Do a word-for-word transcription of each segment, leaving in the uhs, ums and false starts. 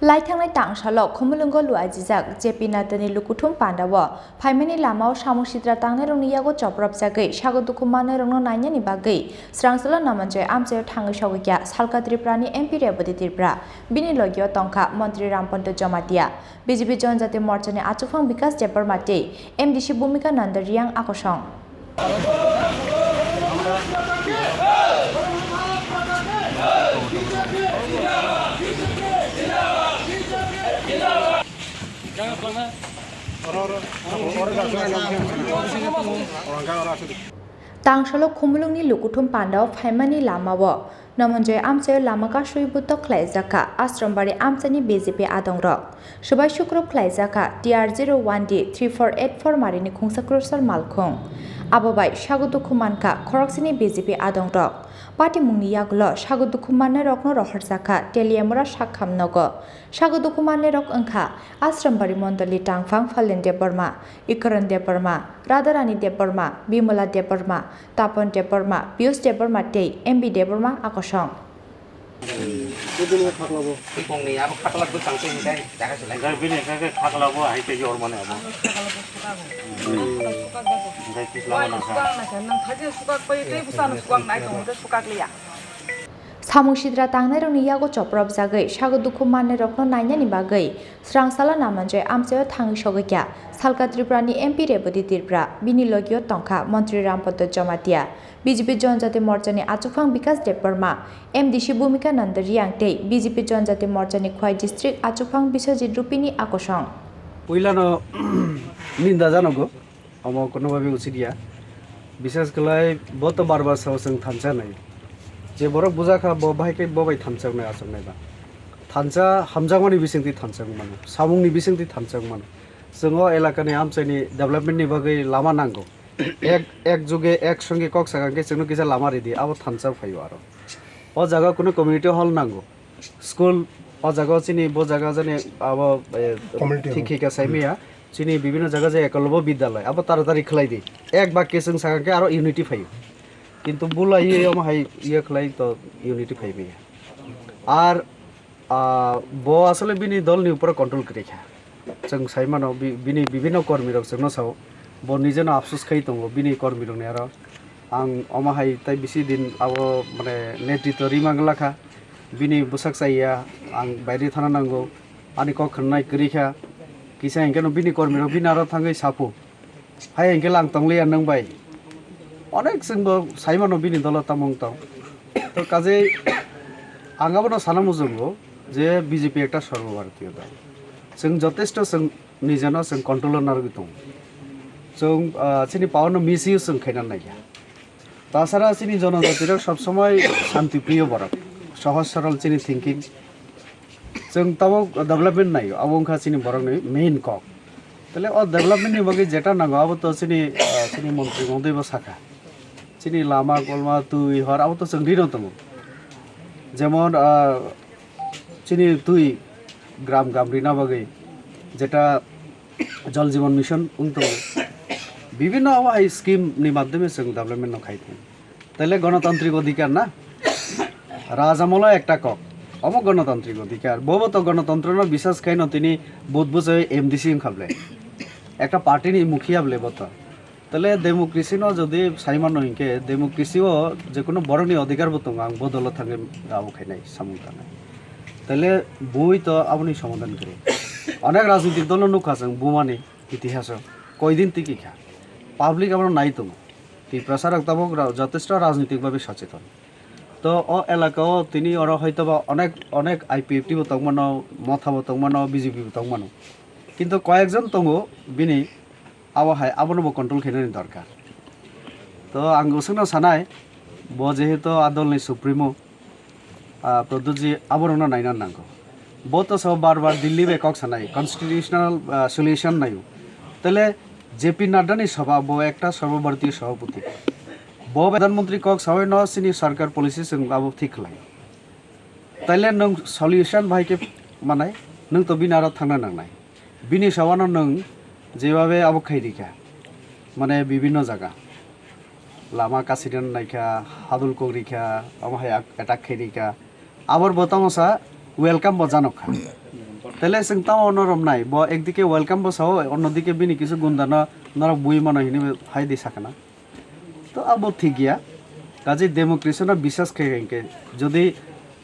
Laithangnai tangsalo Khumulwngo luaijijak J P Naddani lukuthum pandao phaimani lamao samung sitra tangnairokni yago chopropjagwi sago dukhu mannairokno nainani bagwi swrangchalo Namanjoi amchaio thangwi sogwikha salka Tripurani M P Rebati Tripura, bini logio tongkha Montri Rampanto Jomatia, B J P Jonjati Morchani achukphang Bikas Debbarma tei M D C Bhumika Nanda Riyang akosong. Tangsalo Khumulwngni lukuthum pandao phaimani lamao Namanjoi amchaio lama kasui butok khlaijakha Ashram Bari amchaini B J P adongrok. Swbai sukrub khlaijakha T R zero one D three four eight four marini khungsa krusal malkhung. Abo bai sago dukhu mankha khoroksini B J P adongrok. Patimungni yagulo sago dukhu mannairokno rohorjakha Teliamura sakham nogo. Sago dukhu mannairok wngkha Ashram Bari Mondoli Tangphang Phalen Debbarma, Ikaran Debbarma, Radharani Debbarma, Bimala Debbarma, Tapon Debbarma, Piyush Debbarma tei M B Debbarma akosong. Bini khaklabo. Bini khaklabo hai khe jor mane abo. Samung sitra tangnairokni yago chopropjagwi sago dukhu mannairokno nainani bagwi swrangchalo Namanjoi amchaio thangwi sogwikha salka Tripurani M P Rebati Tripura, bini logio tongkha Montri Rampanto Jomatia, B J P Jonjati Morchani achukphang Bikas Debbarma, M D C Bhumika Nanda Riyang tei B J P Jonjati Morchani Khwai District achukphang Biswajit Rupini akosong. Puilano ninda janogo, omo kono babe uchidia. Bishes khlai bo to bar bar sao chwng thansa nai. Je borok bujakha bo bahai khe bo bai thansa nai achuk nai ba. Thansa hamjakmani bisingtwi thansa mano, samungni bisingtwi thansa mano. Chwng o elakani amchaini development ni bagwi lama nango. Ek, ek juge, ek songe kok sakha khe chwngno kisa lama ridi, abo thansa phaio aro. O jaga kunu community hall nango. School, o jaga chini bo jaga jani abo, eh, Community thik hall. Thik khe saimiya. Chini bibhinno jaga je ekolbo bidyalay, abo taratari khlai di. Ek bakya chwng sakha khe aro unity phaio. Kintu bulai ye omo hai ye khlai to unity phai maya. Ar Ah, bo asole bini dol ni upor control kwrwi kha. Chwng sai mano, bi-, bini bibhinno kormi rok chwngno sao, bo nijeno afsus khai tongo bini kormi rokni aro. Ang omo hai tai bisi din abo mane netritw rima glakha, bini bwsak chaya, ang baire thana nango, ani kok khwnai kwrwi kha, kisa hinkhe no bini kormi rok bini aro thangwi sapu. Hai hwnkhe lang tongliya nwng bai. Onek chwngbo saimano bini dolo tamo wng tong. To kajei ang abono sana muchungo je B J P ekta sarbo bharatiyo dol. Chwng jotesto chwng nijeno chwng control-o narwgwi tongo. Chwng, ah, chini power-no misuse chwng khaina naikha. Tasara chini jonojatirok sob somoi shanti priyo borok. Sohoj sorol chini thinking. Chwng tabuk development naio, abo wngkha chini borokni main kok. Tale o development ni bagwi jeta nango, abo to chini, ah, chini montri mangtwi bo sakha. Chini lama, kolma, twi, hor, abo to chwng rino tongo. Jemon, ah, chini twi gram gram rina bagwi jeta Jal Jeevan Mission wng tongo. Bibhinno abo hai scheme ni madhyame chwng development no khai tongo. Taile gonotantrik odhikar na? Rajamolo ekta kok. Omo gonotantrik odhikar. Bobo to gonotantrono biswas khaino tini vote bwchai M D C wngkha ble. Ekta party ni mukhiya ble bo to. Taile democracy no jodi sai mano hinkhe, democracy o jekunu borokni odhikar bo tongo, ang bodolo thangwi abo khainai, samung tangnai. Taile bui to aboni somadhan kwrwi. Onek rajnitik dol no nukha chwng bumani itihaso. Koidin tiki kha. Public abono nai tongo. Tiprasa rok tabuk ra-, jotesto rajnitik babe socheton. To o elaka o tini oro hoitoba onek, onek I P F T bo tongmano, Motha bo tongmano, B J P bo tongmano. Kintu koyekjon tongo bini abo hai, abono bo control khainani dorkar. To ang usungno sanai, bo jehetu a dolni supremo, ah, Pradyut ji aborokno naina nango. Bo to so bar bar Delhi bai kok sanai, constitutional, ah, solution naio. Tele J P Nadda ni sabha, bo ekta Sarva Bharatiya Sabhapati. Bo Pradhan Mantri kok sawi no chini sarkar policy chwng abo thik khlai. Taile nwng solution bahai khe manai, nwng to bini aro thangna nangnai. Bini sawano nwng jebabe abo khai rikha, mane bibhinno jaga. Lama kasirina naikha, hadul kok rikha, omo hai ak-, attack khai rikha. Abor bo tamo sa welcome bo janok kha. Tele chwng tamo norok nai, bo ekdike welcome bo sao, onno dike bini kisu gundano norok bui mano hinwi hai di sakana. To abo thik ya. Kaje democracy no bisas khe hinkhe, jodi,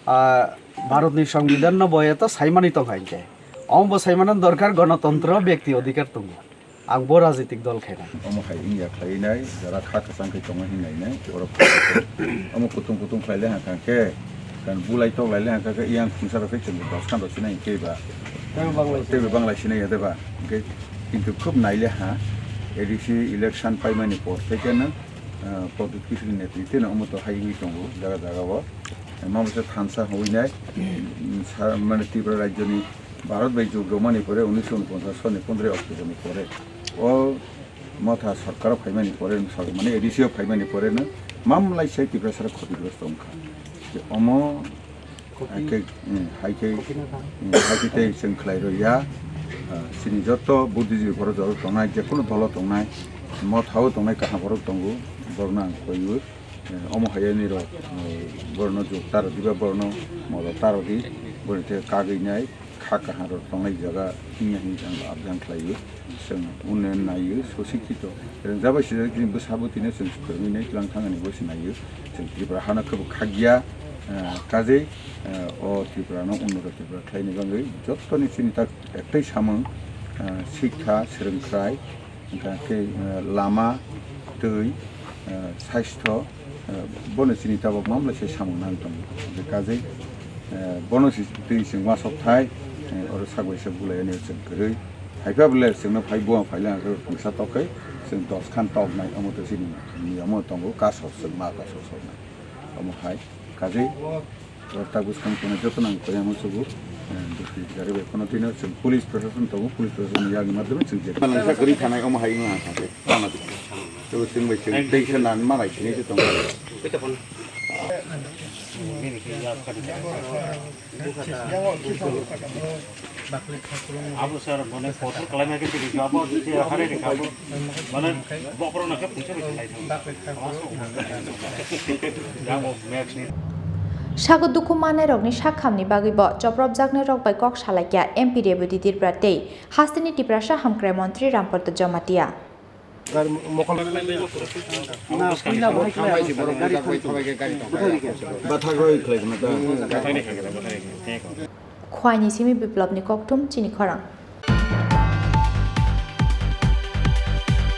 ah, Bharat ni Songbidan no bo eto saimani tong hinkhe, omo bo saimano dorkar, gonotontro, byakti odhikar tongo. Ang bo rajnitik dol khainai. Omo hai wngya khlai nai, jara kha kwchang khe tongo hinwi nai, borok omo kutung kutung khlai le hangkha khe, kan bulai tok lai le hangkha khe, yang khungsa rok khe chwng dos khan rok sinai khe ba. Teibo banglai sinai ya de ba. Hingkhe kintu khub nai le ha, A D C election paimani por thai khe no, ah, Pradyot Kishore ni netritwe no omo to hai wngwi tongo jaga jaga o. Mamo se thansa hwnwi nai, mm, sa-, mane Tripura rajyo ni Bharat bai jug romani pore unisho unponchas soni pondroi October ni pore o motha sorkar o phaimani pore, sor-, mane A D C o phaimani pore no mamlai sai Tiprasa rok khotigrosto wngkha. Je omo hai khe, mm, hai khe, mm, hai khe tei chwng khlai rw ya. Ah, chini joto buddhijibi borok jorok tongnai, jekunu dolo tongnai, motha o tongnai, kaham borok tongo, borokno ang koi o. Eh, omo hai ani rok, eh, borno jok taro diba, borno modo taro di, borni te kagwi nai, kha kaham rok tongnai jaga hinya hinwi ang abjang khlai o. Chwng unnayan nai o, sosikito rwngjabai sijak chini bwsa bwtwino chwng kwrwngwi nai tlang thangani bo se nai o. Chwng Tripura hano khe bo khakya, eh, kajei, eh, o Tripura no unnoto Tripura khlaini bagwi jotoni chini tak ektwi samung, eh, sikha, swrwngkhwrai, hingkha khe, eh, lama, twi, eh, sasitho, eh, bono chini tabok mamlai se samung nang tongo. Hingkhe kajei, eh, bono si twi chwng uansuk thai, eh, oro sak bai sak bulai ani chwng kwrwi. Hai pha bole chwngno phai buang phai le ang khe mungsa tok khe chwng dos khan tok nai, omo to chini niyamo tongo, kaso chwng ma kaso sok nai. Omo hai kajei. Oro tak bwskang tongnai joto nang koi ang uansugo, eh, dusti gari bai phano tino chwng police proshashan tongo, police proshashan ni yakni madhyome chwng je. Manang sa kwrwi thanai omo hai wngkha khe tamo di. Tei chwng bai chwng tei se nan ma bai sini se tongo. Abo sir, mane photo kalai mai khe tini abo se hare ni kabo. Mane bokrok na khe puisa bai khlai thang. Yang bo max ni. Sago dukhu mannairokni sakhamni bagwibo chopropjaknairok bai kok salaikha M P Reboti Tripura tei hasteni Tiprasa hamkrai montri Rampada Jamatia. Khwaini simi Biplobni kokthum chini khorang.